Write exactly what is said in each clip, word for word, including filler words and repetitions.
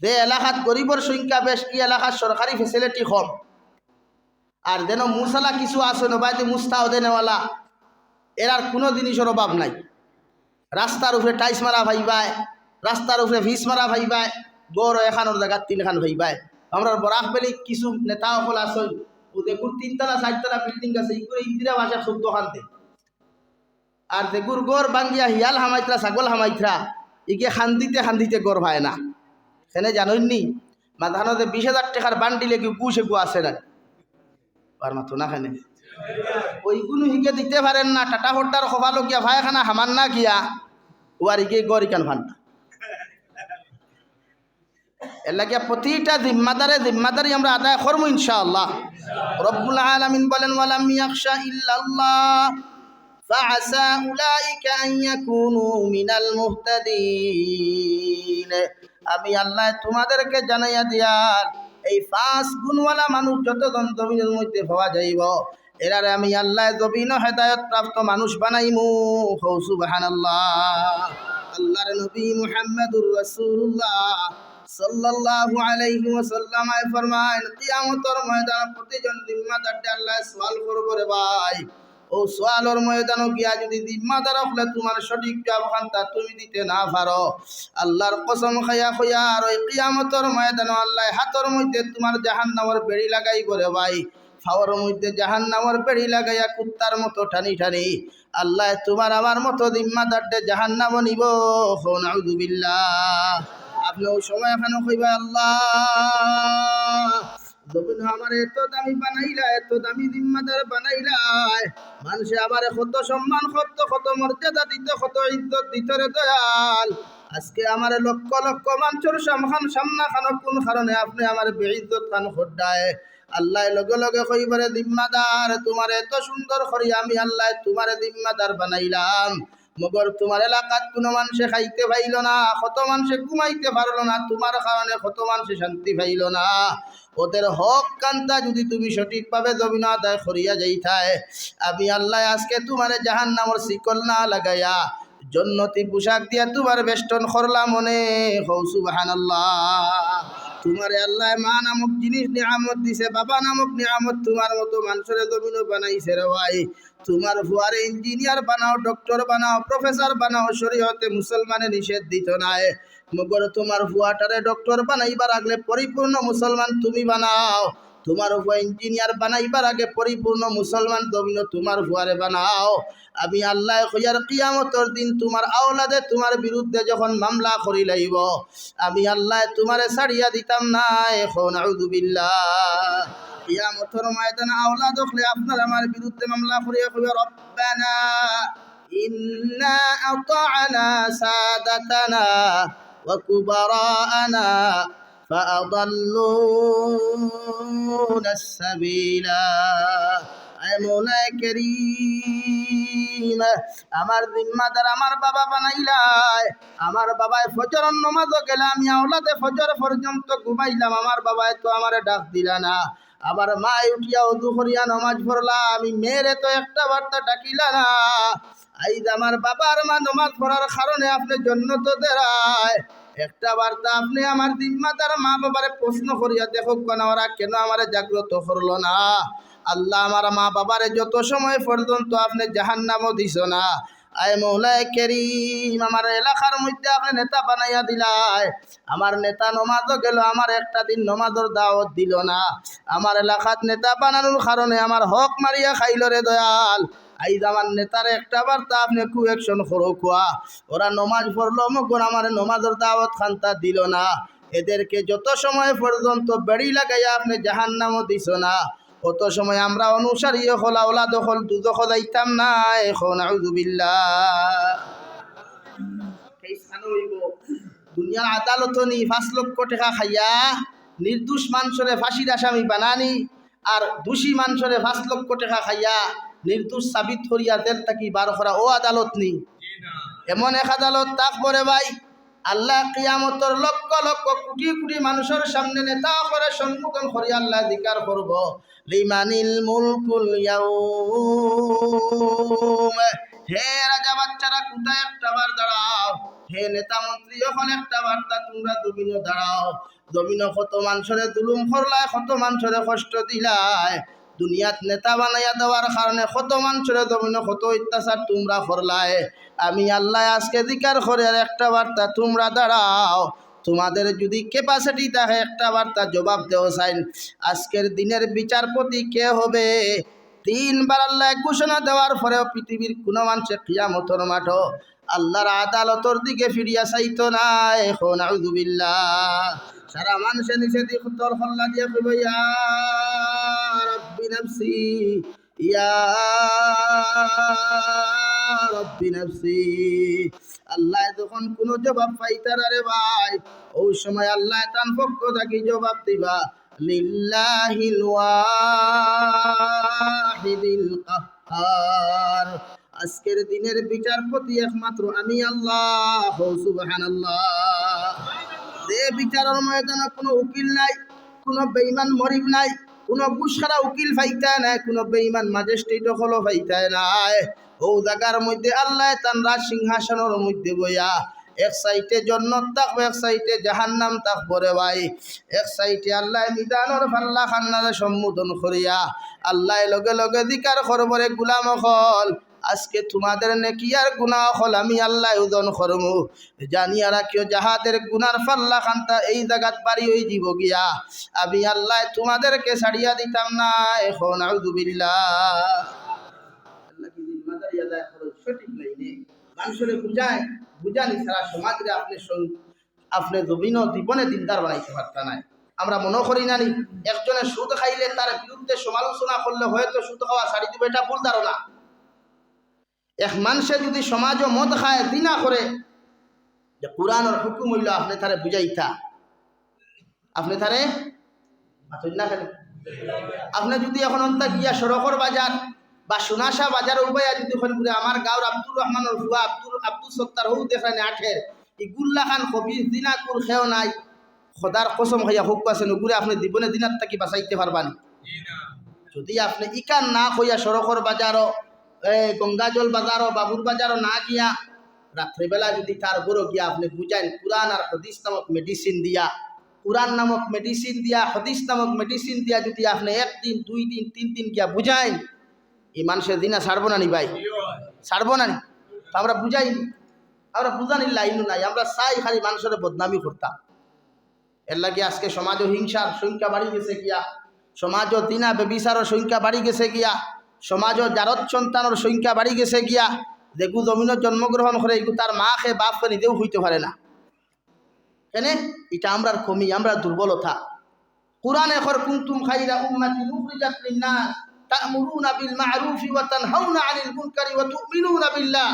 যে এলাকাত গরিবর সংখ্যা বেশ, ই এলাকার সরকারি facility কম। আর যেন মুসালা কিছু আছে, নবায়তে মুস্তাও দেনেওয়ালা, এরার কুনু জিনিসর অভাব নাই। রাস্তার উপরে tiles মারা পাইবায়, রাস্তার উপরে pitch মারা পাইবায়, ঘর এখানোর জাগাত তিনখান পাইবায়। আমরার বরাক ভ্যালিত কিছু নেতা অকল আছইন, অউ যেগুর তিনতলা চাইরতলা building আছে, ইগুরে ইন্দিরা আবাসে চৌদ্দ খান দেয়। আর যেগুর ঘর ভাঙ্গিয়া হিয়াল হামাইতরা, ছাগল হামাইতরা, ইগে কান্দিতে কান্দিতে ঘর পায় না। কেনে জানইন নি? মাঝখানো যে বিশ হাজার টেকার বান্ডিল এগু ঘুষ এগু আছে না? আর মাতো না কেনে? অইগুনু হিগে দিতে পারের না, টাটা হড্ডার কপালো গিয়া পায়খানা হামার না গিয়া, অউ আর ইগে ঘর ইখান পার না। এরলাগিয়া প্রতিটা জিম্মাদারে জিম্মাদারি আমরা আদায় করমু ইনশাআল্লাহ। রব্বুল আলামিন বলেন, "ওয়ালাম ইয়াখশা ইল্লাল্লাহ, ফাআসা উলাইকা আন ইয়াকুনু মিনাল মুহতাদিন।" আমি আল্লায় তুমাদেরকে জানাইয়া দিয়ার, এই পাঁচ গুণওয়ালা মানুষ যতজন জমিনর মধ্যে পাওয়া যাইবো, এরারে আমি আল্লায় জমিনো হেদায়েত প্রাপ্ত মানুষ বানাইমু। কও সুবহানাল্লাহ। আল্লাহর নবী মুহাম্মাদুর রাসূলুল্লাহ সাল্লাল্লাহু আলাইহি ওয়াসাল্লাম আয় ফরমাইন, কিয়ামতর ময়দানো প্রতিজন জিম্মাদাররে আল্লায় সওয়াল করবো, "রে ভাই, অউ সওয়ালর ময়দানো গিয়া যুদি জিম্মাদার অকলে তুমার সঠিক জবাব খানতা তুমি দিতে না পারো, আল্লাহর কসম খাইয়া কইয়ার, অউ কিয়ামতর ময়দানো আল্লায় হাতর মধ্যে তুমার জাহান্নামর বেড়ি লাগাইবো রে ভাই।" পাওর মধ্যে জাহান্নামর বেড়ি লাগাইয়া কুত্তার মতো টানি টানি আল্লায় তুমার আমার মতো জিম্মাদাররে জাহান্নামো নিবো। কও নাউজুবিল্লাহ। আপনে অউ সময় এখানো কইবা, "আল্লাহ, জমিনো আমারে এত দামি বানাইলা, এত দামি জিম্মাদার বানাইলায়, মানষে আমারে কত সম্মান করতো, কত মর্যাদা দিতো, কত ইজ্জত দিতো রে দয়াল। আজকে আমারে লক্ষ লক্ষ মানষর সামখান, সামনাখানো কুন কারণে আপনে আমারে বেইজ্জত খান কররায়?" আল্লায় লগে লগে কইবো, "রে জিম্মাদার, তুমারে এত সুন্দর করি আমি আল্লায় তুমারে জিম্মাদার বানাইলাম, মগর তুমার এলাকাত কুনু মানষে খাইতে পাইলো না, কত মানষে ঘুমাইতে পারলো না, তুমার কারণে কত মানষে শান্তি পাইলো না। ওদের হক খানতা যুদি তুমি সঠিকভাবে জমিনো আদায় করিয়া যাইতায়, আমি আল্লায় আজকে তুমারে জাহান্নামর শিকল না লাগাইয়া জন্নতি পোশাক দিয়া তুমার বেষ্টন করলাম অনে।" কও সুবহানাল্লাহ। তুমারে আল্লায় মা নামক জিনিস নিয়ামত দিছে, বাবা নামক নিয়ামত, তুমার মতো মানষরে জমিনো বানাইছে রে ভাই। তুমার ফুয়ারে ইঞ্জিনিয়ার বানাও, ডক্টর বানাও, প্রফেসর বানাও, শরীয়তে মুসলমানে নিষেধ দিতো নায়। মগর তুমার ফুয়াটারে ডক্টর বানাইবার আগলে পরিপূর্ণ মুসলমান তুমি বানাও, তুমার ফুয়া ইঞ্জিনিয়ার বানাইবার আগে পরিপূর্ণ মুসলমান জমিনো তুমার ফুয়ারে বানাও। আমি আল্লায় কইয়ার কিয়ামতর দিন তুমার আওলাদে তুমার বিরুদ্ধে যখন মামলা করিলাইবো, আমি আল্লায় তুমারে ছাড়িয়া দিতাম নায়। কও নাউজুবিল্লাহ। কিয়ামতর ময়দানো আওলাদ অকলে আপনার আমার বিরুদ্ধে মামলা করিয়া কইবা, "রব্বানা ইন্না আতা'না সাদাতানা ওয়া কুবারা'না ফাআদাল্লুনাস সাবিলা।" আয় মৌলায় করিম, আমার জিম্মাদার আমার বাবা বানাইলায়, আমার বাবায় ফজরর নমাজো গেলে আমি আওলাদে ফজর পর্যন্ত ঘুমাইলাম, আমার বাবায় তো আমারে ডাক দিলা না। আমার মায় উঠিয়া অজু করিয়া নমাজ পড়লা, আমি মেয়েরে তো একটা বার্তা ডাকিলা না। আইজ আমার বাবার মা নমাজ পড়ার কারণে আপনে জন্নতো দেরায়। একটা বার্তা আপনে আমার জিম্মাদার মা বাবারে প্রশ্ন করিয়া দেখউক্কা না, ওরা কেনে আমারে জাগ্রত করলো না? আল্লাহ, আমার মা বাবারে যত সময় পর্যন্ত আপনে জাহান্নামো দিছো না, আয় মৌলায় করিম, আমার এলাকার মধ্যে আপনে নেতা বানাইয়া দিলায়, আমার নেতা নমাজো গেলো, আমার একটা দিন নমাজর দাওয়াত দিলো না। আমার এলাকাত নেতা বানানোর কারণে আমার হক মারিয়া খাইলো রে দয়াল। আইজ আমার নেতারে একটা বার্তা আপনে কুয়েকশন করউক্কা। ওরা নমাজ পড়লো, মগর আমারে নমাজর দাওয়াত খান্তা দিলো না। এদেরকে যত সময় পর্যন্ত বেড়ি লাগাইয়া আপনে জাহান্নামো দিছো না, অত সময় আমরা অনুসারী অকল, আওলাদ অকল দুজখো যাইতাম নায়। কও নাউজুবিল্লাহ। কেইস খানো অইবো? দুনিয়ার আদালতো নি পাঁচ লক্ষ টেকা খাইয়া নির্দোষ মানষরে ফাঁসির আসামি বানানি, আর দোষী মানষরে পাঁচ লক্ষ টেকা খাইয়া নির্দোষ সাবিত করিয়া জেল থাকি বার করা, অউ আদালত নি? এমন এক আদালত থাকবো রে ভাই, আল্লাহ কিয়ামতর লক্ষ লক্ষ কুটি কুটি মানষর সামনে নেতা অকলরে সম্বোধন করি আল্লাহ জিকার করবো, "লিমানিল মুলকুল ইয়াউম।" হে রাজা বাচ্চারা, কুথায় একটা বার দাঁড়াও। হে নেতা মন্ত্রী অকল, একটা বার্তা তুমরা জমিনো দাঁড়াও। জমিনো কত মানষরে জুলুম করলায়, কত মানষরে কষ্ট দিলায়। দুনিয়াত নেতা বানাইয়া দেওয়ার কারণে কত মানষরে জমিনো কত অত্যাচার তুমরা করলায়। আমি আল্লায় আজকে জিকার করি, আর একটা বার্তা তুমরা দাঁড়াও। তোমাদের যদি capacity থাকে, একটা বার্তা জবাব দেও চাইন, আজকের দিনের বিচারপতি কে হবে? তিনবার আল্লায় ঘোষণা দেওয়ার পরেও পৃথিবীর কুনু মানষে কিয়ামতর মাঠো আল্লার আদালতর দিকে ফিরিয়া চাইতো নায়। কও নাউজুবিল্লাহ। সারা মানষে নিচেদি তল কল্লা দিয়া কইবো, ইয়া রব্বি নাফসি, ইয়া রব্বি নাফসি। আল্লায় যখন কুনু জবাব পাইতা না রে ভাই, অউ সময় আল্লায় তান পক্ষ থাকি জবাব দিবা, লিল্লাহিল ওয়াহিদিল কাহহার। আজকের দিনের বিচারপতি একমাত্র আমি আল্লাহ। কও সুবহানাল্লাহ। যে বিচারর ময়দানো কুনু উকিল নাই, কুনু বেঈমান মনিব নাই, কুনু ঘুষখাওয়া উকিল পাইতায় নায়, কুনু বেঈমান ম্যাজিস্ট্রেট অকলও পাইতায় নায়। অউ জাগার মধ্যে আল্লায় তান রাজ সিংহাসনর মধ্যে বইয়া এক সাইডে জন্নত থাকবো, এক সাইডে জাহান্নাম থাকবো রে ভাই। এক সাইডে আল্লায় মিজানর পাল্লা খান্নারে সম্বোধন করিয়া আল্লায় লগে লগে জিকার করবো, রে গুলাম অকল, আজকে তোমাদের নেকি আর গুনা অকল আমি আল্লায় ওজন করমু। জানিয়া রাখিও, জাহাদের গুনার পাল্লা খান্তা এই জাগাত ভারি অইযিবো গিয়া। আমি আল্লায় তোমাদেরকে ছাড়িয়া দিতাম নায়। কও নাউজুবিল্লাহ। আল্লাহ কি জিম্মাদারি আদায় করো সঠিক লাইনে। মানষরে বুঝায়, বুঝানি ছাড়া সমাজরে আপনে সং-, আপনে জমিনো জীবনে দিনদার বানাইতে পারতা নায়। আমরা মনো করি না নি, একজনে সুদ খাইলে তার বিরুদ্ধে সমালোচনা করলে হয়তো সুদ খাওয়া ছাড়ি দিবো, ইটা ভুল ধারণা। এক মানষে যুদি সমাজো মদ খায়, জিনা করে, যে কুরআনর হুকুম অইলো আপনে তারে বুঝাইতা, আপনে তারে মাতইন না কেনে? আপনে যুদি অখন অন্তা গিয়া সড়কর বাজার বা সোনাশা বাজার উবাইয়া যুদি কইন, "বুলে আমার গাঁওর আব্দুর রহমানর ফুয়া আব্দুর, আব্দুস সত্তার হউ দেখরানি আটের, ইগুর লাখান খবিস জিনাকুর কেউ নাই, খোদার কসম খাইয়া কউক্কা চাইন, অগুরে আপনে জীবনে জিনার থাকি বাঁচাইতে পারবা নি?" যুদি আপনে ইখান না কইয়া সড়কর বাজারো, এ, গঙ্গাজল বাজারো, বাবুর বাজারো না গিয়া রাত্রিবেলা যুদি তার ঘরো গিয়া আপনে বুঝাইন, কুরআন আর হাদিস নামক মেডিসিন দিয়া, কুরআন নামক মেডিসিন দিয়া, হাদিস নামক মেডিসিন দিয়া যুদি আপনে একদিন, দুই দিন, তিন দিন গিয়া বুঝাইন, ই মানষে জিনা ছাড়বো না নি ভাই? ছাড়বো না নি? তো আমরা বুঝাই, আমরা বুঝানির লাইনও নাই, আমরা চাই খালি মানষরে বদনামি করতাম। এরলাগি আজকে সমাজো হিংসার সংখ্যা বাড়ি গেছে গিয়া, সমাজো জিনা ব্যভিচারর সংখ্যা বাড়ি গেছে গিয়া, সমাজো জারত সন্তানর সংখ্যা বাড়ি গেছে গিয়া। যেগু জমিনো জন্মগ্রহণ করে, ইগু তার মাকে বাপকে নিজেও কইতে পারে না। কেনে? ইটা আমরার কমি, আমরার দুর্বলতা। কুরআনে কর, "কুনতুম খাইরা উম্মাতিন উখরিজাত লিন-নাস তা'মুরুনা বিল মা'রুফি ওয়া তানহাউনা আনিল মুনকারি ওয়া তু'মিনুনা বিল্লাহ।"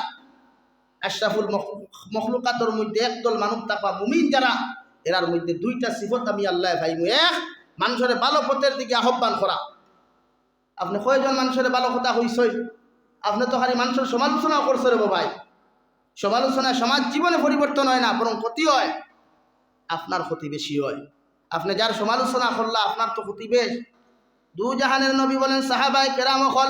আশরাফুল মখ-, মখলুকাতর মধ্যে একদল মানুষ থাকবা মুমিন যারা, এরার মধ্যে দুইটা সিফত আমি আল্লায় পাইমু। এক, মানষরে ভালো পথর দিকে আহ্বান করা। আপনে কয়জন মানষরে ভালো কথা কইছইন? আপনে তো খালি মানষর সমালোচনা করছইন রে বাবাই। সমালোচনায় সমাজ জীবনে পরিবর্তন অয় না, বরং ক্ষতি অয়, আপনার ক্ষতি বেশি অয়। আপনে যার সমালোচনা করলা, আপনার তো ক্ষতি বেশ। দু জাহানের নবী বলেন, সাহাবায়ে কেরাম অকল,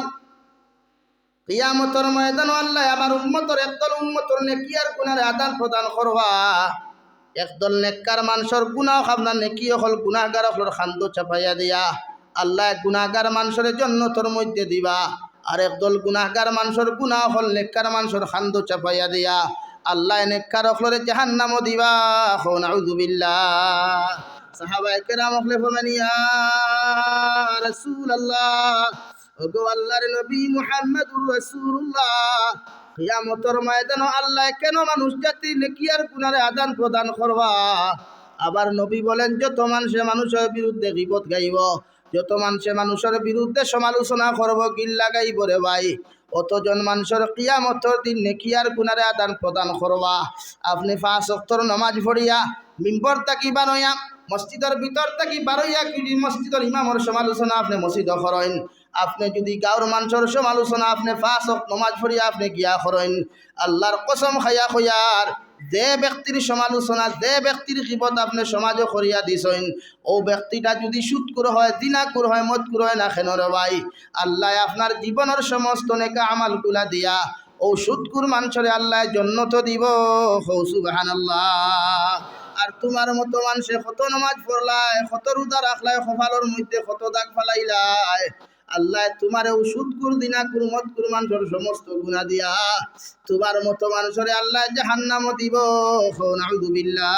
কিয়ামতর ময়দানো আল্লায় আমার উম্মতর একদল উম্মতর নেকি আর গুনার আদান প্রদান করবা। একদল নেককার মানষর গুনা অকল আপনার নেকি অকল গুনাগার অকলর কান্দো চাপাইয়া দিয়া আল্লায় গুনাগার মানষরে জন্নতর মধ্যে দিবা। আর একদল গুনাগার মানষর গুনা অকল নেককার মানষর কান্দো চাপাইয়া দিয়া আল্লায় নেককার অকলরে জাহান্নামো দিবা। কও নাউজুবিল্লাহ। সাহাবায়ে কেরাম অকলে ফরমাইন, ইয়া রাসূলুল্লাহ, ওগো আল্লাহর নবী মুহাম্মাদুর রাসূলুল্লাহ, কিয়ামতর ময়দানো আল্লায় কেন মানুষ জাতির নেকি আর গুনারে আদান প্রদান করবা? আবার নবী বলেন, যত মানষে মানুষর বিরুদ্ধে গীবত গাইবো, যত মানষে মানুষর বিরুদ্ধে সমালোচনা করবো, গিল্লা গাইবো রে ভাই, অতজন মানষর কিয়ামতর দিন নেকি আর গুনারে আদান প্রদান করবা। আপনে পাঁচ ওয়াক্তর নমাজ পড়িয়া, মিম্বর থাকি বারইয়া, মসজিদর ভিতর থাকি বারইয়া, কিডি মসজিদর ইমামর সমালোচনা আপনে মসজিদো করইন, আপনে যুদি গাঁওর মানষর সমালোচনা আপনে পাঁচ ওয়াক্ত নমাজ পড়িয়া আপনে গিয়া করইন, আল্লাহর কসম খাইয়া কইয়ার, যে ব্যক্তির সমালোচনা, যে ব্যক্তির গীবত আপনে সমাজো করিয়া দিছইন, অউ ব্যক্তিটা যুদি সুদখুর হয়, জিনাখুর হয়, মদখুর হয় না কেন রে ভাই, আল্লায় আপনার জীবনর সমস্ত নেকা আমালগুলা দিয়া অউ সুদখুর মানষরে আল্লায় জন্নত দিবো। কও সুবহানাল্লাহ। আর তুমার মতো মানষে কত নমাজ পড়লায়, কত রোজা রাখলায়, কপালর মধ্যে কত দাগ ফালাইলায়, আল্লায় তুমারে অউ সুদখুর, জিনাখুর, মদখুর মানষর সমস্ত গুনা দিয়া তুমার মতো মানষরে আল্লায় জাহান্নামো দিবো। কও নাউযুবিল্লাহ।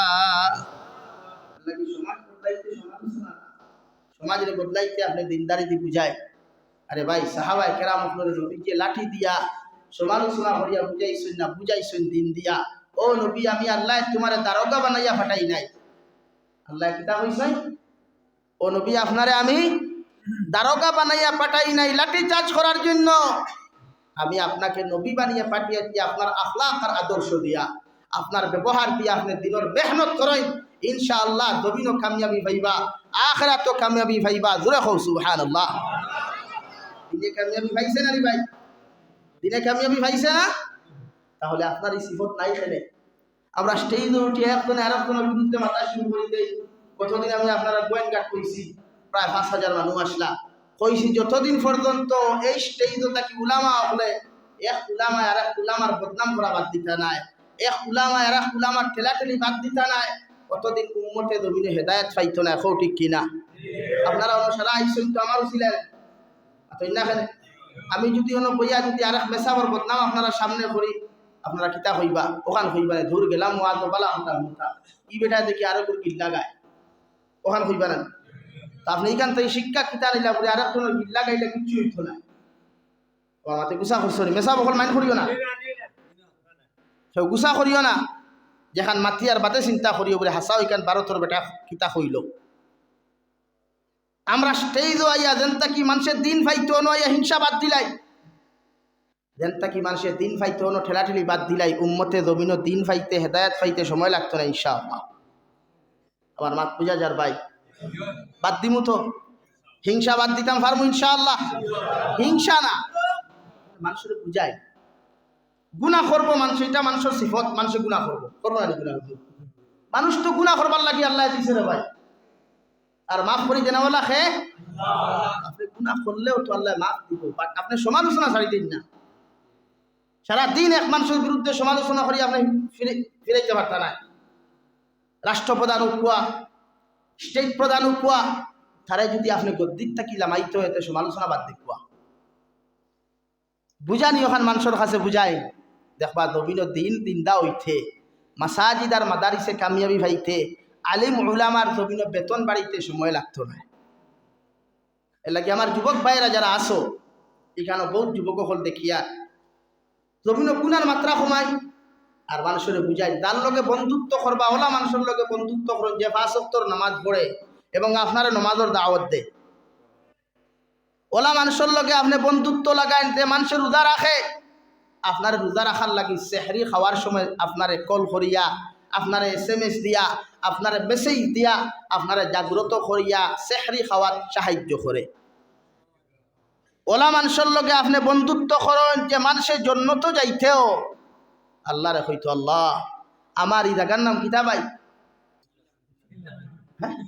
আল্লায় কি সমাজ বদলাইতে সমালোচনা? সমাজরে বদলাইতে আপনে দিনদারি দি বুঝায়। আরে ভাই, সাহাবায়ে কেরাম অকলরে নবীজিয়ে লাঠি দিয়া সমালোচনা করিয়া বুঝাইছইন না, বুঝাইছইন দিন দিয়া। "ও নবী, আমি আল্লায় তুমারে দারোগা বানাইয়া পাঠাই নাই।" আল্লায় কিতা কইছইন? "ও নবী, আপনারে আমি দারোগা বানাইয়া পাঠাই নাই লাঠি চার্জ করার জন্য। আমি আপনাকে নবী বানিয়ে পাঠিয়েছি আপনার আখলাক আর আদর্শ দিয়া, আপনার ব্যবহার দিয়া। আপনে দিনর মেহনত করইন, ইনশাআল্লাহ জমিনো কামিয়াবি পাইবা, আখেরাতো কামিয়াবি পাইবা।" জোরে কও সুবহানাল্লাহ। দিনে কামিয়াবি পাইছে না রে ভাই? দিনে কামিয়াবি পাইছে না? তাহলে আপনার ই সিফত নাই কেনে? আমরা স্টেজো উঠি একজনে আরেকজনর বিরুদ্ধে মাতা শুরু করি দেই। গতদিন আমি আপনারার গোয়াইনঘাট কইছি, প্রায় পাঁচ হাজার মানুষ আছলা। কইছি, যতদিন পর্যন্ত এই স্টেজো থাকি উলামা অকলে এক উলামায় আরেক উলামার বদনাম করা বাদ দিতা নায়, এক উলামায় আরেক উলামার ঠেলাঠেলি বাদ দিতা নায়, অতদিন উম্মতে জমিনো হেদায়েত পাইতো নায়। কও ঠিক কি না? আপনারা অনো সারা আইছইন তো আমার উছিলায়। আতই না কেনে? আমি যুদি অনো বইয়া যুদি আরেক মেসাবর বদনাম আপনারার সামনে করি, আপনারা কিতা কইবা? অখান কইবা নি, "দূর গেলাম ওয়াজো বালা কথা হুনতাম, ই বেটায় দেখি আরেকগুর গিল্লা গায়।" অখান কইবা না? তে আপনে ইখান থাকি শিক্ষা কিতা নিলা বুলে আরেকজনর গিল্লা গাইলে কিচ্ছু অইতো নায়। ও মাতে গুসা করছো নি, মেসাব অকল মাইন্ড করিও না। কেউ গুসা করিও না। যেখান মাতিয়ার বাদে চিন্তা করিও বুলে হাছা অইখান ভারতর বেটা কিতা কইলো। আমরা স্টেজো আইয়া যেন থাকি মানষে দিন পাইতো অনো আইয়া হিংসা বাদ দিলাই। যেন থাকি মানষে দিন পাইতো অনো ঠেলাঠেলি বাদ দিলাই, উম্মতে জমিনো দিন পাইতে, হেদায়েত পাইতে সময় লাগতো না ইনশাআল্লাহ। আমার মাত বুঝা যার ভাই? বাদ দিমু তো। হিংসা বাদ দিতাম পারমু ইনশাআল্লাহ? হিংসা না। মানষরে বুঝাই। গুনা করবো মানষে, ইটা মানষর সিফত, মানষে গুনা করবো। করবো না নি গুনা? মানুষ তো গুনা করবার লাগি আল্লায় দিছে রে ভাই। আর মাফ করি দেনাওয়ালা কে? আপনে গুনা করলেও তো আল্লায় মাফ দিবো, but আপনে সমালোচনা ছাড়ি দেইন না। সারা দিন এক মানষর বিরুদ্ধে সমালোচনা করি আপনে ফিরে, ফিরাইতে পারতা নায়। রাষ্ট্রপ্রধান অউক্কা, স্টেট প্রধান অউক্কা, তারে যুদি আপনে গদ্দির থাকি লামাইতে অয়, তে সমালোচনা বাদ দেউক্কা। বুঝানি অখান মানষর কাছে বুঝাই, দেখবা জমিনো দিন জিন্দা অইতে, মাসাজিদ আর মাদারিসে কামিয়াবি পাইতে, আলিম উলামার জমিনো বেতন বাড়িতে সময় লাগতো নায়। এরলাগি আমার যুবক ভাইরা যারা আছো, ইখানো বউত যুবক অকল দেখিয়ার, জমিনো গুনার মাত্রা কমাই, আর মানষরে বুঝাই, যার লগে বন্ধুত্ব করবা, অলা মানষর লগে বন্ধুত্ব করইন, যে পাঁচ ওয়াক্তর নামাজ পড়ে এবং আপনারে নামাজর দাওয়াত দেয়। অলা মানষর লগে আপনে বন্ধুত্ব লাগাইন, যে মানষে রোজা রাখে, আপনারে রোজা রাখার লাগি সেহরি খাওয়ার সময় আপনারে কল করিয়া, আপনারে এসএমএস দিয়া, আপনারে মেসেজ দিয়া, আপনারে জাগ্রত করিয়া সেহরি খাওয়াত সাহায্য করে। অলা মানষর লগে আপনে বন্ধুত্ব করইন, যে মানষে জন্নতো যাইতেও আল্লারে কইতো, "আল্লাহ, আমার ই জাগার নাম কিতা ভাই?" হ্যাঁ?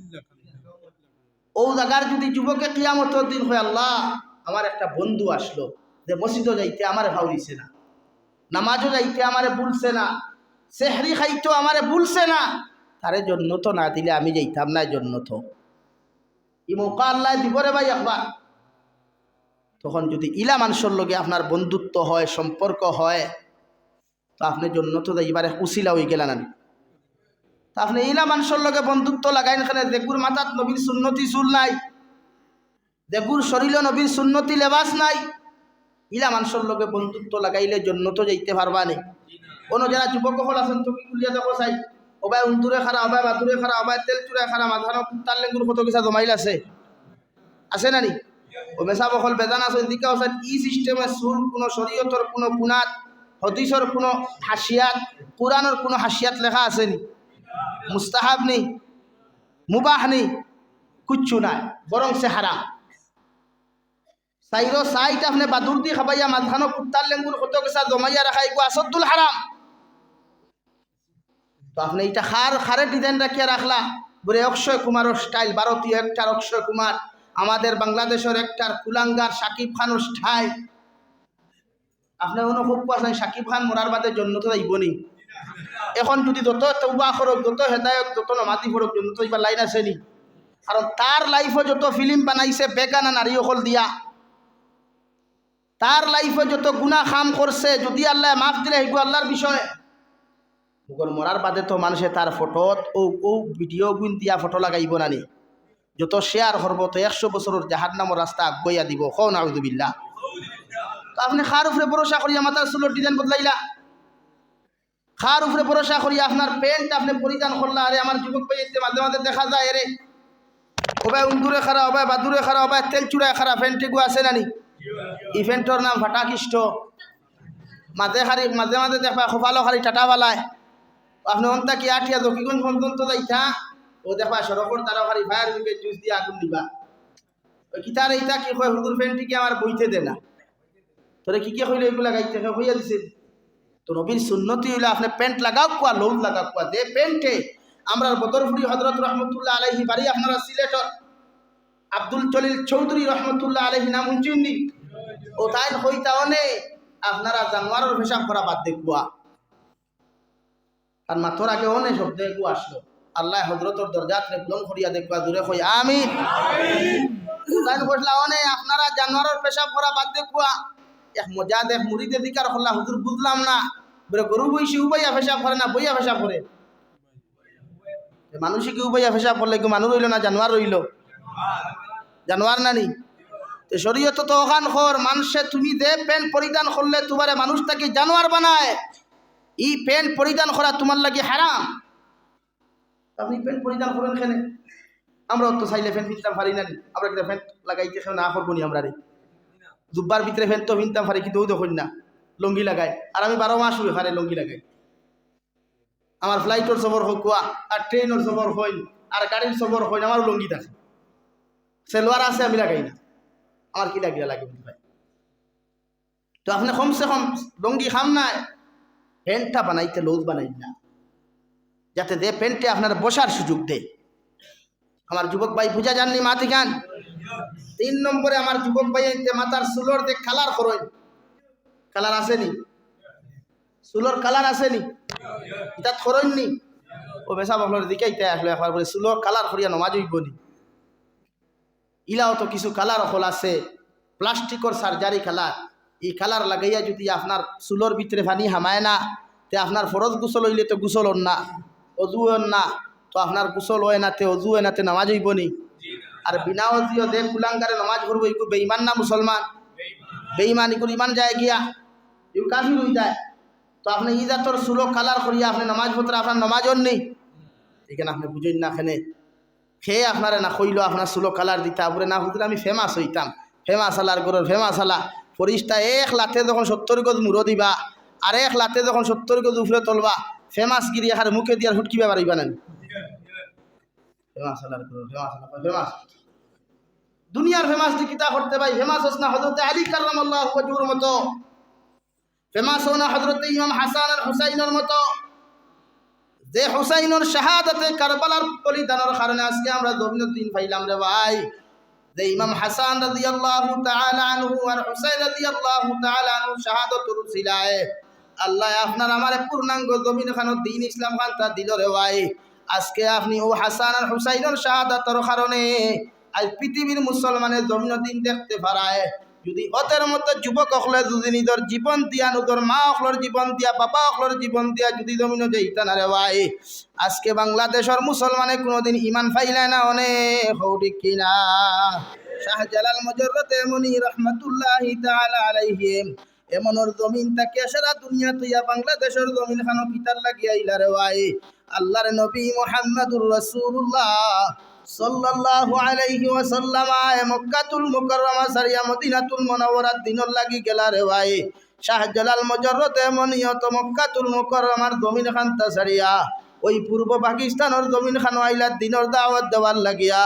অউ জাগার যুদি যুবকে কিয়ামতর দিন কয়, "আল্লাহ, আমার একটা বন্ধু আছলো, যে মসজিদো যাইতে আমারে ফাউরিছে না, নামাজো যাইতে আমারে ভুলছে না, সেহরি খাইতো আমারে ভুলছে না, তারে জন্নতো না দিলে আমি যাইতাম নায় জন্নতো।" ই মউকা আল্লায় দিবো রে ভাই একবার। তখন যুদি ইলা মানষর লগে আপনার বন্ধুত্ব হয়, সম্পর্ক হয়, তো আপনে জন্নতো যাইবার এক উছিলা অইগেলা না নি? তো আপনে ইলা মানষর লগে বন্ধুত্ব লাগাইন কেনে, যেগুর মাথাত নবীর সুন্নতি চুল নাই, যেগুর শরীলো নবীর সুন্নতি লেবাস নাই, ইলা মানষর লগে বন্ধুত্ব লাগাইলে জন্নতো যাইতে পারবা নি? অনো যারা যুবক অকল আছইন, তুমি খুলিয়া দেখো চাই, অবায় উন্দুরে খাড়া, অবায় বাদুরে খাড়া, অবায় তেল চুরায় খাড়া, মাঝখানো কুত্তার লেঙ্গুর কত কিছা জমাইল আছে। আছে না নি? অউ মেসাব অকল বেজান আছইন, দিকা অউ চাইন, ই সিস্টেমে চুল কুনো শরীয়তর কুনো কুনাত, হাদিসর কুনো হাশিয়াত, কুরআনর কুনো হাশিয়াত লেখা আছে নি? মুস্তাহাব নি? মুবাহ নি? কুচ্ছু নাই, বরং সে হারাম। চাইরো সাইড আপনে বাদুরদি খাবাইয়া মাঝখানো কুত্তার লেঙ্গুর কত কিছা জমাইয়া রাখা, ইগু আছদ্দুল হারাম। তো আপনে ইটা কার, কারে ডিজাইন রাখিয়া রাখলা? বুলে অক্ষয় কুমারর স্টাইল, ভারতীয় অ্যাক্টর অক্ষয় কুমার, আমাদের বাংলাদেশর অ্যাক্টর কুলাঙ্গার শাকিব খানর স্টাইল। আপনে অনো খুব পাশাই সাকিব খান মরার বাদে জন্নতো যাইবো নি? এখন যদি যত তওবা করুক, যত হেদায়ত, যত নমাজি পড়ুক, জন্নতো যাইবার লাইন আছে নি? কারণ তার লাইফো যত ফিল্ম বানাইছে বেগানা নারী অকল দিয়া, তার লাইফো যত গুনা কাম করছে, যদি আল্লায় মাফ দিলে হেগু আল্লার বিষয়। মগর মরার বাদে তো মানষে তার ফটোত অউ, অউ ভিডিও গুইন দিয়া ফটো লাগাইবো না নি? যত শেয়ার করবো, তো একশো বছরর জাহান্নামর রাস্তা আগুয়াইয়া দিবো। কও নাউজুবিল্লাহ। তো আপনে কার উপরে ভরসা করিয়া মাথার চুলর ডিজাইন বদলাইলা? কার উপরে ভরসা করিয়া আপনার প্যান্ট আপনে পরিধান করলা? আরে আমার যুবক ভাইয়াইন্তে মাঝে মাঝে দেখা যায়, এরে, ও ভাই উন্দুরে খাড়া, ও ভাই বাদুরে খাড়া, ও ভাই তেল চুড়ায় খাড়া, প্যান্ট এগু আছে না নি? ই প্যান্টর নাম ফাটাকিষ্ট। মাঝে খালি, মাঝে মাঝে দেখবা কপালো খালি টাটা ফালায়। আপনে অন্তা কি আটিয়া জকিগঞ্জ পর্যন্ত যাইতা, ও দেখবা সড়কর তারা খালি ফায়ার ব্রিগেড জুস দিয়া আগুন দিবা। ওই কিতারে ইতা কি কয়, হুজুর প্যান্ট কি আমার বইতে দে না? তোরে কি কি কইলে এগুলা গাইতে হয়, কইয়া দিছে। তো নবীর সুন্নতি অইলো আপনে প্যান্ট লাগাউক্কা, লউজ লাগাউক্কা। যে প্যান্টে আমরার বদরপুরি হজরত রহমতুল্লাহ আলাইহি বাড়ি আপনারা সিলেটর আব্দুল জলিল চৌধুরী রহমতুল্লাহ আলাইহি নাম হুনছইন নি? ও তাইন কইতা অনে আপনারা জানোয়ারর পেশাব করা বাদ দেউক্কা। আর মাতর আগে অনে শব্দ এগু আসলো। আল্লায় হজরতর দরজাতরে বুলন্দ করিয়া দেউক্কা, জুরে কই আমিন। তাইন কইলা অনে আপনারা জানোয়ারর পেশাব করা বাদ দেউক্কা। এক মজা দেখ মুরিদে জিকার করলা, হুজুর বুঝলাম না। বলে গরু বইছে উবাইয়া পেশাব করে না বইয়া পেশাব করে? এ মানুষে কি উবাইয়া পেশাব করলে কি মানুষ রইলো না জানোয়ার রইলো? জানোয়ার না নি? তে শরীয়তো তো অখান কর, মানষে তুমি যে প্যান্ট পরিধান করলে তুমারে মানুষ থাকি জানোয়ার বানায়, ই প্যান্ট পরিধান করা তুমার লাগি হারাম। আপনে প্যান্ট পরিধান করইন কেনে? আমরা তো চাইলে প্যান্ট পিনতাম পারি না নি? আমরা কিতা প্যান্ট লাগাইতে কেউ না করবো নি আমরারে? জুব্বার ভিতরে প্যান্ট তো পিনতাম পারি, কিন্তু অউ দেখইন না, লুঙ্গি লাগাই। আর আমি বারো মাস অইয়া খালি লুঙ্গি লাগাই। আমার ফ্লাইটর সফর অউক্কা, আর ট্রেইনর সফর অইন, আর গাড়ির সফর অইন, আমারও লুঙ্গি থাকে। সেলোয়ার আছে, আমি লাগাই না। আমার কি লাগিয়া লাগে বুঝি ভাই? তো আপনে কমসে কম লুঙ্গি কাম নায়, প্যান্টটা বানাইতে লউজ বানাইন না, যাতে যে প্যান্টে আপনার বসার সুযোগ দেয়। আমার যুবক ভাই বুঝা যার নি মাতিখান? তিন নম্বরে আমার যুবক ভাইয়াইন্তে মাথার চুলর যে কালার করইন, কালার আছে নি? চুলর কালার আছে নি? ইতাত করইন নি? ও বেশা বকলর দিকে ইতা আসলো একবার বলে, চুলর কালার করিয়া নমাজ অইবো নি? ইলাও তো কিছু কালার অকল আছে, প্লাস্টিকর সার্জারি কালার। ই কালার লাগাইয়া যদি আপনার চুলর ভিতরে পানি হামায় না, তে আপনার ফরজ গোসল অইলে তো গোসল অর না, অজু অর না, তো আপনার গোসল অয় না, তে অজু অয় না, তে নামাজ অইবো নি? আর বিনা অজুও যে কুলাঙ্গারে নামাজ পড়বো, ইগু বেঈমান না মুসলমান? বেঈমান, ইগুর ইমান যায় গিয়া, ইগু কাফির অই যায়। তো আপনে ই জাতর চুলো কালার করিয়া আপনে নামাজ পড়রা, আপনার নামাজ অর নি? ইখান আপনে বুঝইন না কেনে? কে আপনারে না কইলো আপনার চুলো কালার দিতা? বুলে না হুজুর, আমি ফেমাস অইতাম, ফেমাস আলার ঘরর ফেমাস আলা। ফিরিস্তা এক লাতে যখন সত্তর গজ মুরো দিবা, আর এক লাতে যখন সত্তর গজ উপরে তুলবা, ফেমাস গিরি এখানে মুখে দিয়ার হুটকিবা পারিবা না নি? ফেমাস আলার ঘরর ফেমাস আলা, ফেমাস। দুনিয়ার ফেমাস দি কিতা করতে ভাই? ফেমাস অস না হজরতে আলী কাররামাল্লাহু ওয়াজহুর মতো। ফেমাস অও না হজরতে ইমাম হাসান আর হুসাইনর মতো, যে হুসাইনর শাহাদাতে কারবালার বলিদানর কারণে আজকে আমরা জমিনর দিন পাইলাম রে ভাই। যে ইমাম হাসান রাদিয়াল্লাহু তাআলা আনহু আর হুসাইন রাদিয়াল্লাহু তাআলা আনহু শাহাদতর উসিলায় আল্লায় আপনার আমারে পূর্ণাঙ্গ জমিন খানো দিন ইসলাম খানতা দিলো রে ভাই। আজকে আপনে অউ হাসান আর হুসাইনর শাহাদাতর কারণে আইজ পৃথিবীর মুসলমানে জমিনর দিন দেখতে পারায়। যদি অদের মতো যুবক অকলে যদি নিজর জীবন দিয়া, নিজর মা অকলর জীবন দিয়া, বাবা অকলর জীবন দিয়া যদি জমিনো যাইতা না রে ভাই, আজকে বাংলাদেশর মুসলমানে কুনুদিন ইমান পাইলায় না অনে, কও ঠিক কিনা? শাহজালাল মুজাররদে ইয়ামনি রহমতুল্লাহি তাআলা আলাইহি এমনর জমিন থাকিয়া সারা দুনিয়া থইয়া বাংলাদেশর জমিন খানো কিতার লাগি আইলা রে ভাই? আল্লাহর নবী মুহাম্মাদুর রাসূলুল্লাহ সাল্লাল্লাহু আলাইহি ওয়াসাল্লাম আয় মক্কাতুল মুকাররমা ছাড়িয়া মদিনাতুল মুনাওয়ারাত দিনর লাগি গেলা রে ভাই। শাহজালাল মুজাররদে ইয়ামনিও তো মক্কাতুল মুকাররমার জমিন খানতা ছাড়িয়া ওই পূর্ব পাকিস্তানর জমিন খানো আইলা দিনর দাওয়াত দেওয়ার লাগিয়া।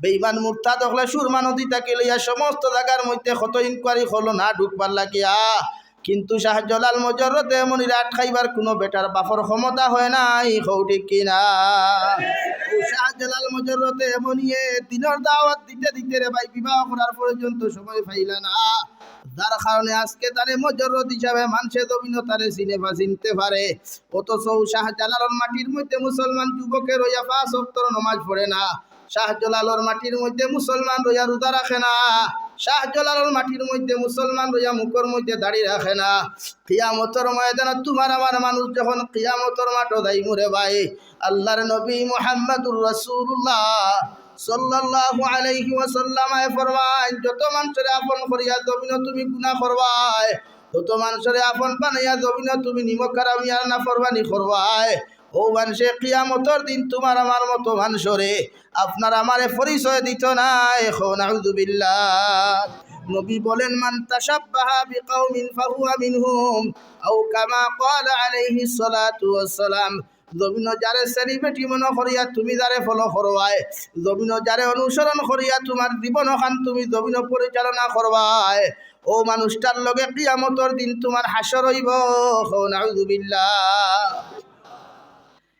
বেঈমান মুরতাদ অকলে সুরমা নদী থাকি লইয়া সমস্ত জাগার মধ্যে কত ইনকোয়ারি করলো না ঢুকবার লাগিয়া। কিন্তু শাহজালাল মজররদে এমনিরে আটকাইবার কুনু বেটার বাপর ক্ষমতা হয় নাই, কও ঠিক কি না? অউ শাহজালাল মজররদে এমনিয়ে দিনর দাওয়াত দিতে দিতে রে ভাই, বিবাহ করার পর্যন্ত সময় পাইলা না, যার কারণে আজকে তারে মজররদ হিসাবে মানষে জমিনো তারে চিনে বা চিনতে পারে। অথচ অউ শাহজালালর মাটির মধ্যে মুসলমান যুবকে রইয়া পাঁচ ওয়াক্তর নমাজ পড়ে না, শাহজালালর মাটির মধ্যে মুসলমান রইয়া রোজা রাখে না, শাহজালালর মাটির মধ্যে মুসলমান রইয়া মুখর মধ্যে দাড়ি রাখে না। কিয়ামতর ময়দানো তুমার আমার মানুষ যখন কিয়ামতর মাঠো যাইমু রে ভাই, আল্লাহর নবী মুহাম্মাদুর রাসূলুল্লাহ সাল্লাল্লাহু আলাইহি ওয়াসাল্লামে ফরমাইন, যত মানষরে আপন করিয়া জমিনো তুমি গুনা করবায়, যত মানষরে আপন বানাইয়া জমিনো তুমি নিমক হারামি আর নাফরমানি করবায়, অউ মানষে কিয়ামতর দিন তুমার আমার মতো মানষরে, আপনার আমারে পরিচয় দিতো নায়। কও নাউজুবিল্লাহ। নবী বলেন, "মান তাশাব্বাহা বিকাউমিন ফাহুয়া মিনহুম", আও কামা ক্বালা আলাইহিস সালাতু ওয়াস সালাম। জমিনো যারে সেলিব্রিটি মনো করিয়া তুমি যারে ফলো করবায়, জমিনো যারে অনুসরণ করিয়া তুমার জীবন অখান তুমি জমিনো পরিচালনা করবায়, অউ মানুষটার লগে কিয়ামতর দিন তুমার হাশর অইবো। কও নাউজুবিল্লাহ।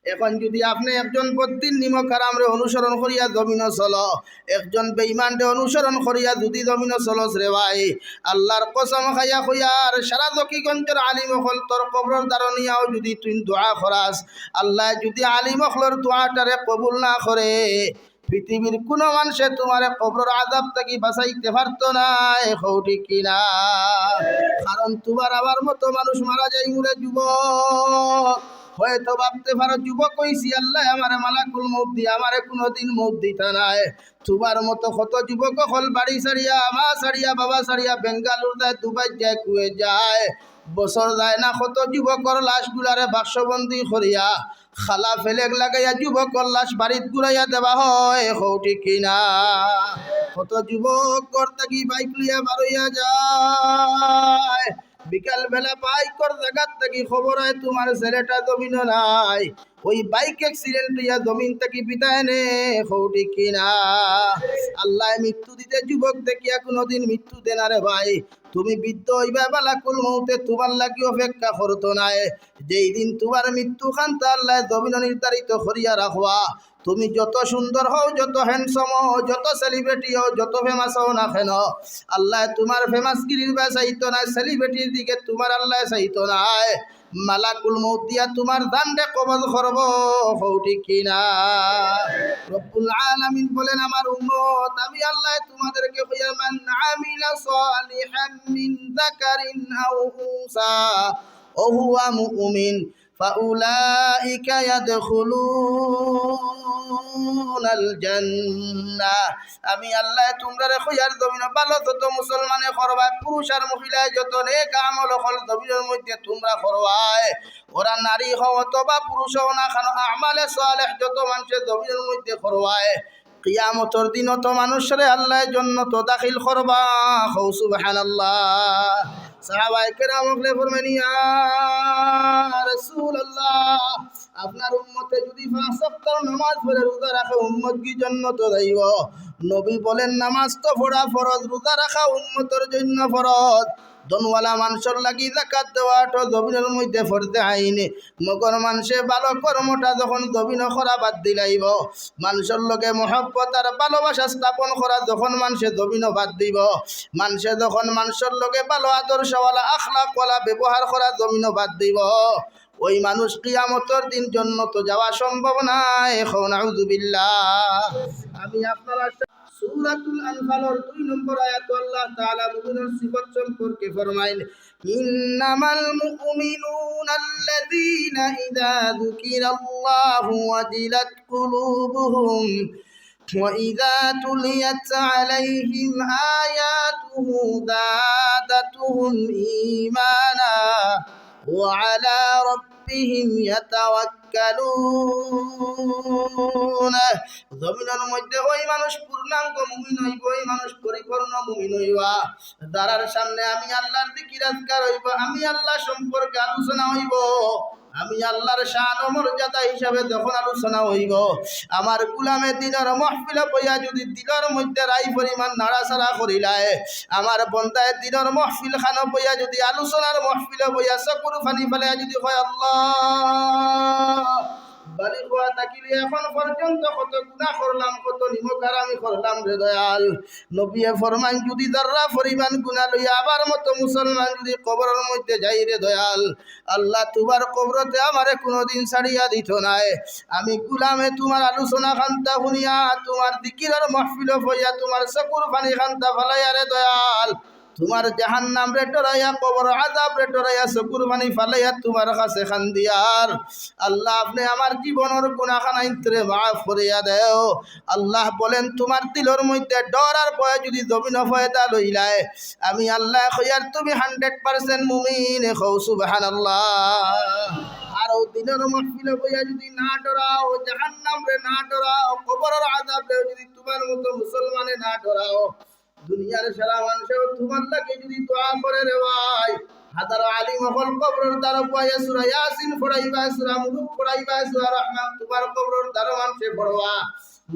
এখন যুদি আপনে একজন বদ্দিন নিমক হারামরে অনুসরণ করিয়া জমিনো চলো, একজন বেইমানরে অনুসরণ করিয়া যুদি জমিনো চলস রে ভাই, আল্লাহর কসম খাইয়া কইয়ার, সারা জকিগঞ্জর আলিম অকল তোর কবরর দারনিয়াও যুদি তুই দোয়া করাস, আল্লায় যুদি আলিম অকলর দোয়াটারে কবুল না করে, পৃথিবীর কুনু মানষে তুমারে কবরর আযাব থাকি বাঁচাইতে পারতো নায়। কও ঠিক কি না? কারণ তুমার আমার মতো মানুষ মারা যাইমু রে যুবক। হয়তো ভাবতে পারো যুবক অইছি, আল্লায় আমারে মালাকুল মউত দিয়া আমারে কুনুদিন মউত দিতা নায়। তুমার মতো কত যুবক অকল বাড়ি ছাড়িয়া, মা ছাড়িয়া, বাবা ছাড়িয়া বেঙ্গালুর যায়, দুবাই যায়, কুয়েত যায়, বছর যায় না, কত যুবকর লাশগুলারে বাক্সবন্দি করিয়া খালা ফেলেক লাগাইয়া যুবকর লাশ বাড়িত ঘুরাইয়া দেওয়া হয়। কও ঠিক কি না? কত যুবক ঘর থাকি বাইক লইয়া বারইয়া যায়, বিকাল বেলা বাইকর জাগাত থাকি খবর অয় তুমার ছেলেটা জমিনো নাই। অউ বাইক অ্যাক্সিডেন্ট অইয়া জমিন থাকি বিদায় নে। কও ঠিক কি না? আল্লায় মৃত্যু দিতে যুবক দেখিয়া কুনুদিন মৃত্যু দেয় না রে ভাই। তুমি বৃদ্ধ অইবায়, মালাকুল মউতে তুমার লাগি অপেক্ষা করতো নায়। যেই দিন তুমার মৃত্যু খানতা আল্লায় জমিনো নির্ধারিত করিয়া রাখবা, তুমি যত সুন্দর হও, যত হ্যান্ডসাম হও, যত সেলিব্রিটি হও, যত ফেমাস হও না কেন, আল্লায় তুমার ফেমাসগিরির বায় চাইতো নায়, সেলিব্রিটির দিকে তুমার আল্লায় চাইতো নায়। মালাকুল মউত দিয়া তুমার জানরে কবজ করবো। কও ঠিক কি না? রব্বুল আলামিন বলেন, "আমার উম্মত, আমি আল্লায় তুমাদেরকে কইয়ার, মান আমিলা সালিহাম মিন যাকারিন আও উনসা ওয়া হুয়া মুমিন ফাউলাইকা ইয়াদখুলুনাল জান্নাহ।" আমি আল্লায় তুমরারে কইয়ার, জমিনো ভালো যত মুসলমানে করবায়, পুরুষ আর মহিলায় যত নেক আমল অকল জমিনর মধ্যে তুমরা করবায়, ওরা নারী হও অথবা পুরুষ হও না কেন, আমালে সালেহ যত মানষে জমিনর মধ্যে করবায়, কিয়ামতর দিন অত মানুষরে আল্লায় জন্নতো দাখিল করবা। কও সুবহানাল্লাহ। সাহাবায়ে কেরাম অকলে ফরমাইন, ইয়া রাসূলুল্লাহ, আপনার উম্মতে যুদি পাঁচ ওয়াক্তর নামাজ পড়ে রোজা রাখে, উম্মত কি জন্নতো যাইবো? নবী বলেন, নামাজ তো পড়া ফরজ, রোজা রাখা উম্মতর জন্য ফরজ। ধনওয়ালা মানষর লাগি যাকাত দেওয়াটা জমিনর মধ্যে ফরজে আইন। মগর মানষে ভালো কর্মটা যখন জমিনো করা বাদ দিলাইবো, মানষর লগে মহব্বত আর ভালোবাসা স্থাপন করা যখন মানষে জমিনো বাদ দিবো, মানষে যখন মানষর লগে ভালো আদর্শওয়ালা, আখলাকওয়ালা ব্যবহার করা জমিনো বাদ দিবো, ওই মানুষ কিয়ামতর দিন জন্নতো যাওয়া সম্ভব নায়। কও নাউজুবিল্লাহ। আমি আপনারা সূরাতুল আনফালর দুই নম্বর আয়াতো আল্লাহ তাআলা মুমিনর সিফত সম্পর্কে ফরমাইন, "ইন্নামাল মুমিনুনা আল্লাযীনা ইযা যুকিরাল্লাহু ওয়াজিলাত কুলুবুহুম ওয়া ইযা তুলিয়াত আলাইহিম আয়াতুহু যাদাতুহুম ঈমানা ওয়া আলা রাব্বিহিম ইয়াতাওয়াক্কালুন।" জমিনর মধ্যে ওই মানুষ পূর্ণাঙ্গ মুমিন অইবো, ওই মানুষ পরিপূর্ণ মুমিন অইবা, যারার সামনে আমি আল্লাহর জিকির আজকার অইবো, আমি আল্লাহ সম্পর্কে আলোচনা অইবো। আমি আল্লাহর শান ও মর্যাদা হিসাবে যখন আলোচনা অইবো, আমার গুলামে দিনর মাহফিলো বইয়া যুদি দিলর মধ্যে রাই পরিমাণ নাড়াচাড়া করিলায়, আমার বন্দায় দিনর মাহফিল খানো বইয়া যুদি আলোচনার মাহফিলো বইয়া চকুর পানি ফালাইয়া যুদি কয়, "আল্লাহ, বালিগ অওয়া থাকিলে এখন পর্যন্ত কত গুনাহ করলাম, কত নিমকহারামি করলাম রে দয়াল।" নবীয়ে ফরমাইন, যুদি যাররা পরিমাণ গুনাহ লইয়া আবার মতো মুসলমান যুদি কবরর মধ্যে যাই রে দয়াল, আল্লাহ তুমার কবরতে আমারে কুনুদিন ছাড়িয়া দিতো নায়। আমি গুলামে তুমার আলোচনা খান্তা হুনিয়া, তুমার জিকিরর মাহফিলো বইয়া, তুমার চকুর পানি খান্তা ফালাইয়া রে দয়াল, তুমার জাহান্নামরে ডরাইয়া, কবর আযাবরে ডরাইয়া, চকুর পানি ফালাইয়া তুমার কাছে খান্দিয়ার। আল্লাহ, আপনে আমার জীবনর গুনাহখানাইন্তরে মাফ করিয়া দেও। আল্লাহ বলেন, তুমার দিলর মধ্যে ডর আর ভয় যুদি জমিনো পয়দা লইলায়, আমি আল্লায় কইয়ার তুমি hundred percent মুমিন, কও সুবহানাল্লাহ। আর অউ দিনর মাহফিলো বইয়া যুদি না ডরাও, জাহান্নামরে না ডরাও, কবরর আযাবরে যুদি তুমার মতো মুসলমানে না ডরাও, দুনিয়ার সারা মানষেও তুমার লাগি যুদি দোয়া করে রে ভাই, হাজারো আলিম অকল কবরর দ্বারো বইয়া সূরা ইয়াসিন পড়াইবা, সূরা মুলুক পড়াইবা, সূরা রহমান তুমার কবরর দ্বারো মানষে পড়বা।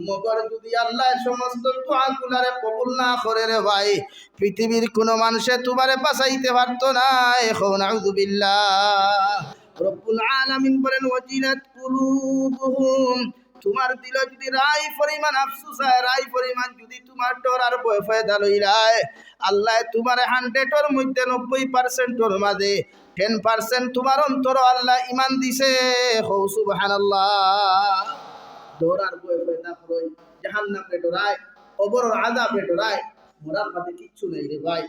মগর যুদি আল্লায় সমস্ত দোয়াগুলারে কবুল না করে রে ভাই, পৃথিবীর কুনু মানষে তুমারে বাঁচাইতে পারতো নায়। কও নাউযুবিল্লাহ। রব্বুল আলামিন বলেন, "ওয়াজিলাত কুলুবুহুম।" তুমার দিলো যুদি রাই পরিমাণ আফসুস অয়, রাই পরিমাণ যুদি তুমার ডর আর ভয় পয়দা লইলায়, আল্লায় তুমারে hundred-অর মধ্যে নব্বই percent-অর মাঝে ten percent তুমার অন্তরো আল্লায় ইমান দিছে। কও সুবহানাল্লাহ। ডর আর ভয় পয়দা করো, জাহান্নামরে ডরায়, কবরর আযাবরে ডরায়, মরার বাদে কিচ্ছু নাই রে ভাই।